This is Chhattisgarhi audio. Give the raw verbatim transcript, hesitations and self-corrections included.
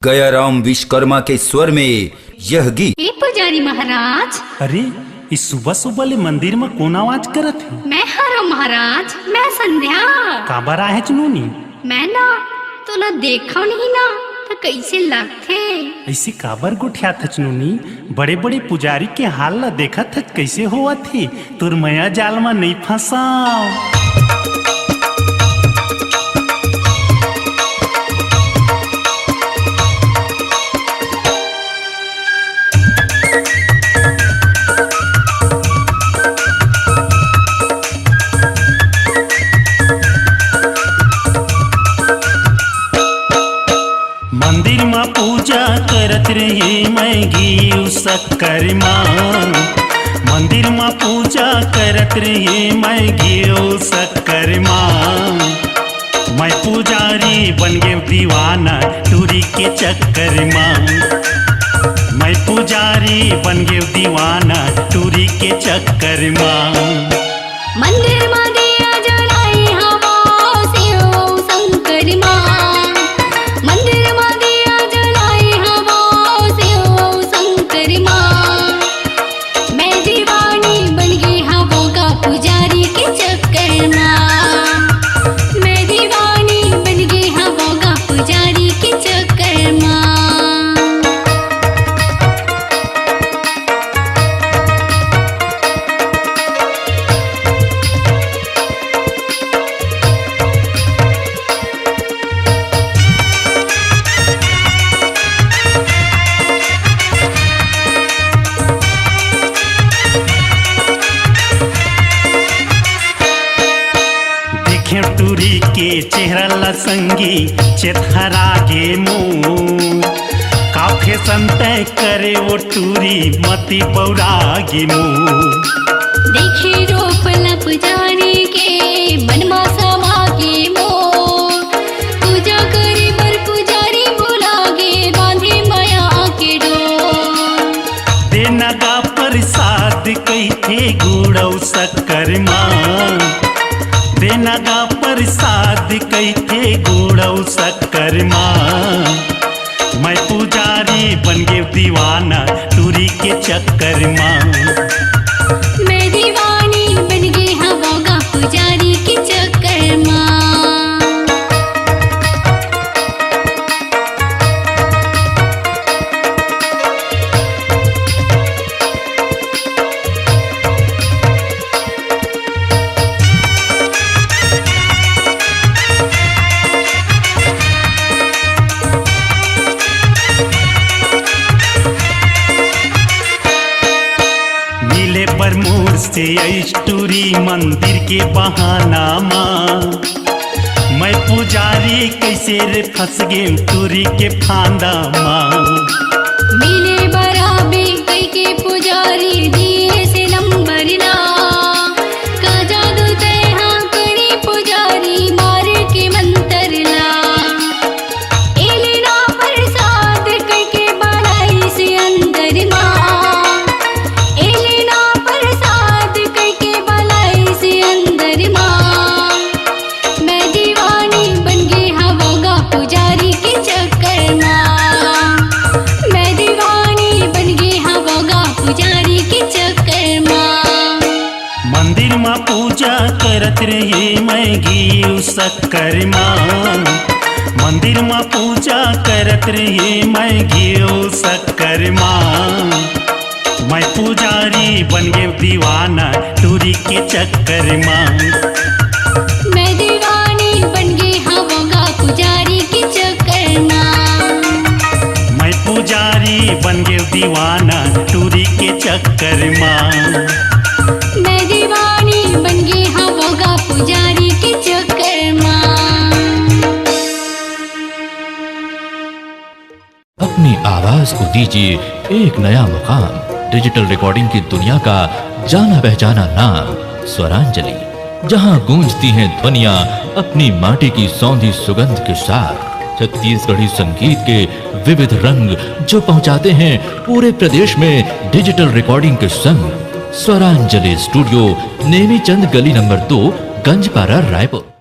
गयाराम विश्वकर्मा के स्वर में यह गीत। हे पुजारी महाराज। अरे, इस सुबह सुबह ले मंदिर में कौन आवाज करत हे? मैं हरो महाराज, मैं संध्या। काबर आहे चुनूनी? मैं ना तोला देखव नहीं ना, त कइसे लगथे? अइसे काबर गोठियाथच नोनी? बड़े-बड़े पुजारी के हाल ल देखत हच, कइसे होवत हे? तोर मया जाल म नइ फंसाव। मंदिर म पूजा करत रहे मैं घीव शक्कर म। मंदिर म पूजा करत रहे मैं घीव शक्कर म। मैं पुजारी बन गेव दीवाना टूरी के चक्कर म। मैं पुजारी बन गेव दीवाना टूरी के चक्कर म। मंदिर म दिया जलाई हवो शिव शंकर म। मंदिर म दिया जलाई हवो शिव शंकर म। मैं दीवानी बन गे हवो गा पुजारी के चक्कर म। मैं दीवानी बन गे हवो गा पुजारी के चक्कर म। देखें टूरी के चेहरा ला संगी, चेत हरा गे मोर। का फैशन तय करे वो टूरी, मती बौरा गे मोर। देखी रूप ला पुजारी के, मन मा समा गे मोर। पूजा करे बर पुजारी बुला गे, बांधे मया के डोर। देना गा प्रसाद कहिथे गुड़ अउ शक्कर म। देना गा प्रसाद कहिथे गुड़ अउ शक्कर म। मैं पुजारी बन गेव दीवाना टूरी के चक्कर म। मैं दीवानी बन गे हवो गा पुजारी के चक्कर म। मिले बर मोर से अइस टूरी मंदिर के बहाना मा। मैं पुजारी कइसे रे फंस गेंव टूरी के फांदा मा। मिले बर आबे कहिके पुजारी दिए से नंबर ला। का जादू तैं हा करी पुजारी मार के मंतर ला। एले ना प्रसाद कहिके बलाइस अंदर मा। एले ना प्रसाद कहिके बलाइस अंदर मा। मैं दीवानी बन गे हवो गा पुजारी के चक्कर मा। मैं दीवानी बन गे हवो गा पुजारी के चक्कर मा। मंदिर म पूजा करत रहे मैं घीव शक्कर म। मंदिर म पूजा करत रहे मैं घीव शक्कर म। मैं पुजारी बन गेंव दीवाना टूरी के चक्कर म। मैं दीवानी बन गे हवो गा पुजारी के चक्कर म। मैं पुजारी बन गेंव दीवाना टूरी के चक्कर म। मैं दीवानी बन गे हवो गा पुजारी के चक्कर म। अपनी आवाज को दीजिए एक नया मुकाम। डिजिटल रिकॉर्डिंग की दुनिया का जाना पहचाना नाम स्वरांजलि, जहां गूंजती हैं ध्वनियां अपनी माटी की सौंधी सुगंध के साथ। छत्तीसगढ़ी संगीत के विविध रंग जो पहुंचाते हैं पूरे प्रदेश में डिजिटल रिकॉर्डिंग के संग। स्वरांजलि स्टूडियो, नेमीचंद गली नंबर दो, गंजपारा, रायपुर।